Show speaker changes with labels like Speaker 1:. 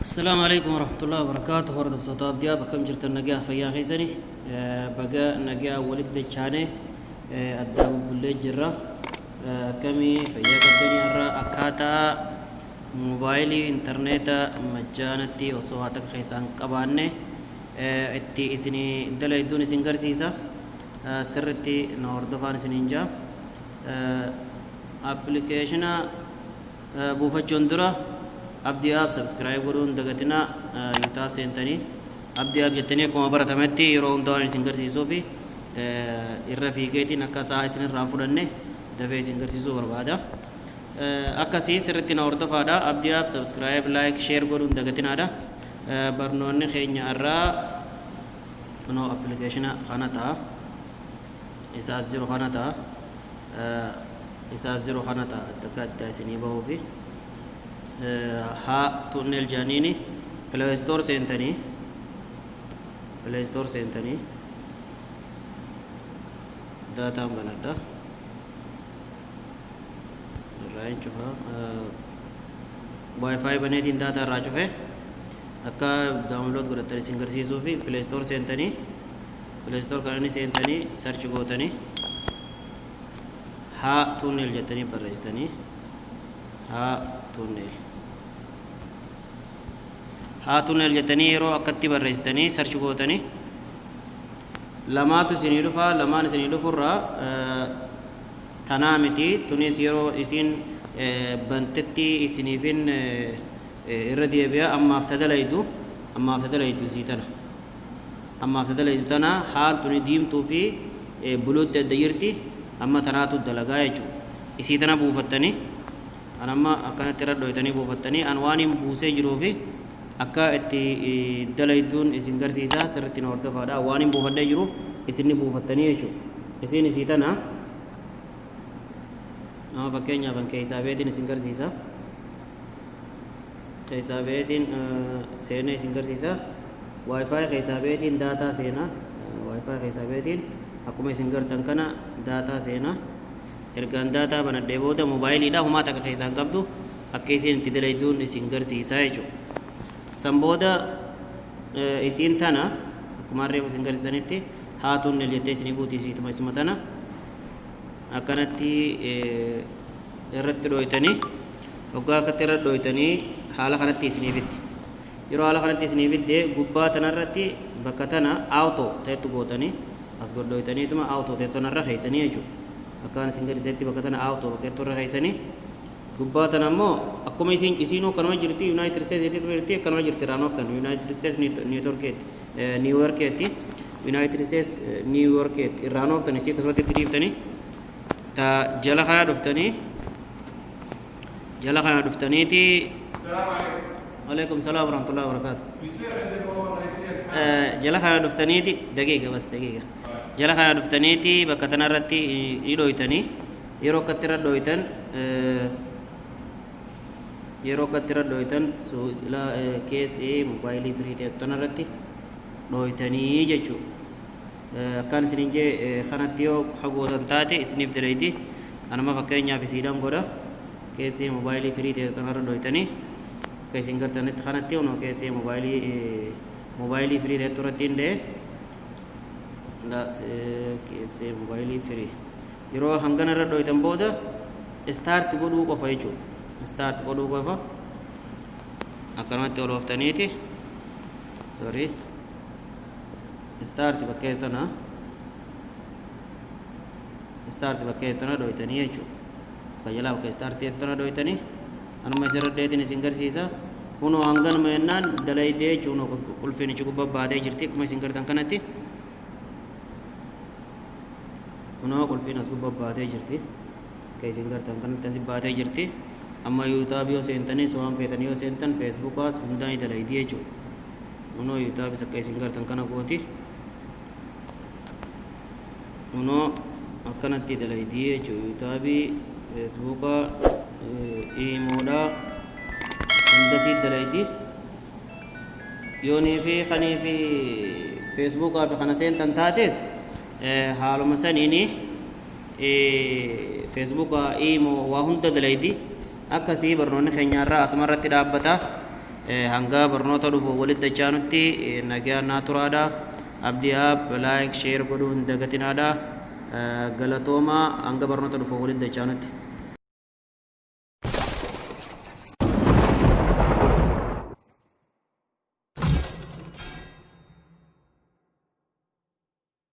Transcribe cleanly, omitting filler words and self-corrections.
Speaker 1: Assalaamu alaikum warahmatullahi wabarakaatu. Hordoftoota Abdiyaa, bakkam jirtan? Nagaa fayyaa keessani? Baga nagaa walitti dachaane, addaa bubbullee jirra. Akkamii, fayyaa qabdanii? Har'a akkaataa moobaayilii intarneeta majjaanatti osoo haa takka keessaa hin qabaanne itti isinii dalayduun isin garsiisa. Sirritti na hordofaan isiniin jaa. Appilikeeshina buufachuun dura Abdii App subscribe godhuun dagatinaa. YouTube seentanii Abdii App jettanii, akkuma baratametti yeroo hundaa waan isin garsiisuu fi irra fiigeetiin akka sa'a isin irraan fudhanne dafee isin garsiisuu barbaada. Akkasii sirritti na hordofaadha. Abdii App subscribe, like, share godhuun dagatinaadha. Barnoonni keenya irraa kunoo appilikeeshina kana ta'a. Isaas jiru kana ta'a. Isaas jiru kana ta'a. Adda addaa isinii bahuufi. Haa tunnel jaaniini Play Store seentanii, Play Store seentanii daataan banadha. Irraa hin cufa. WiFi baneetiin daataa irraa cufe akka download godhattan isin garsiisuu fi Play Store seentanii, Play Store kan inni seentanii search gootanii haa tunnel jettanii barreessitanii, haa tunnel, haa tunnel jettanii yeroo akkatti barreessitanii search gootanii lamaatu isinii dhufa. Lamaan isinii dhufurraa tanaa miti, tunis yeroo isin bantetti isiniifin irra deebi'a. Ammaaf tadalaydu, ammaaf tadalaydu isii tana, ammaaf tadalaydu tana. Haan tuni diimtuu fi buluutti adda jirti. Amma tanaatu dalagaa jechuudha. Isii tana buufattanii, an amma akkanatti irra dhoytanii buufattanii, an waan hin buusee jiruufi akka itti dalayduun isin garsiisa. Sirritti na hordofaadha. Waan hin buufadhee jiruuf isinni buufattanii jechuudha. Isin isii tana amma fakkeenyaaf an keessaa beetiin isin garsiisa. Keessaa beetiin seenee isin garsiisa. WiFi keessaa beetiin daataa seenaa. WiFi keessaa beetiin akkuma isin gartan kana daataa seenaa. Ergaan daataa banadhee booda moobaayiliidha, humaa takka keessaa hin qabdu, akka isin itti dalayduun isin garsiisa jechuudha. San booda isiin tana akkuma reefu isin garsiisanitti haa tunnel jettee isinii buuti. Isiituma isuma tana akkanatti irratti dhooytanii, hoggaa akkatti irra dhooytanii haala kanatti isinii fiddi. Yeroo haala kanatti isinii fidde gubbaa tanarratti bakka tana auto ta'ettu gootanii as godhooytaniituma auto ta'ettu tanarra keessanii jechuudha. Akkaan isin garsiisetti bakka tana auto bakka irra keessanii, gubbaa tana immoo akkuma isin isiinuu akkanuma jirti, United States jetteetuma jirti, akkanuma jirti. Raanooftan United States Networkeetti, New Yorkeetti, United States New Yorkeetti irraanooftan. Isii akkasumatti itti dhiiftanii ta jala kana dhuftanii, jala kana dhuftaniiti.
Speaker 2: السلام عليكم.
Speaker 1: Alaikum salaam warahmatullahi wabarakatuh.
Speaker 2: بيصير عند البوابة الرئيسية الحالة.
Speaker 1: Jala kana dhuftaniiti, daqiiqa bas, daqiiqa, jala kana dhuftaniiti bakka tanarratti ni dhooytanii. Yeroo akkatti irra dhooytan, yeroo akkatti irra dhooytan keessee moobaayilii free ta'e tanarratti dhooytanii jechuu. Akkaan isinin jee kanatti yoo hagootan taate isiniif dalayti. Anuma fakkeenyaaf isiidhaan godha. Keessee moobaayilii free ta'e tanarra dhooytanii akka isin gartanitti kanatti kunoo keessee moobaayilii free ta'e irratti hin da'e keessee moobaayilii free. Yeroo hangana irra dhooytan booda start godhuu qofa jechuudha. Start godhuu qofa akkanumatti ol ooftaniiti, sorry, start bakkee tana, start bakkee tana dhooytanii jechuudha. Akka jalaa bakka start tana dhooytanii anuma isirra dheetin isin garsiisa. Kunoo hanganuma jennaan dalaydee jechuun qulfiin ichi gubbaa baatee jirti. Akkuma isin gartan kanatti kunoo qulfiin as gubbaa baatee jirti. Akka isin gartan kanatti asi baatee jirti. Amma YouTube yoo seentanis, waan feetan yoo seentan, Facebookaas hundaa ni dalaydii jechuudha. Kunoo YouTubeis akka isin gartan kana gooti. Kunoo akkanatti dalaydii jechuudha. YouTubeii, Facebookaa, Imoodhaa hundasii dalaydii. Yoonii fi kanii fi Facebookaa fi kana seentan taates haaluma saniini Facebookaa, Imo waa hunda dalaydi. Akkasii barnoonni keenya irraa asuma irratti dhaabbata. Hanga barnoota dhufu walitti dachaanutti nagaa naa turaadha. Abdii App like, share godhuu hin dagatinaadha. Galatooma, hanga barnoota dhufu walitti dachaanutti.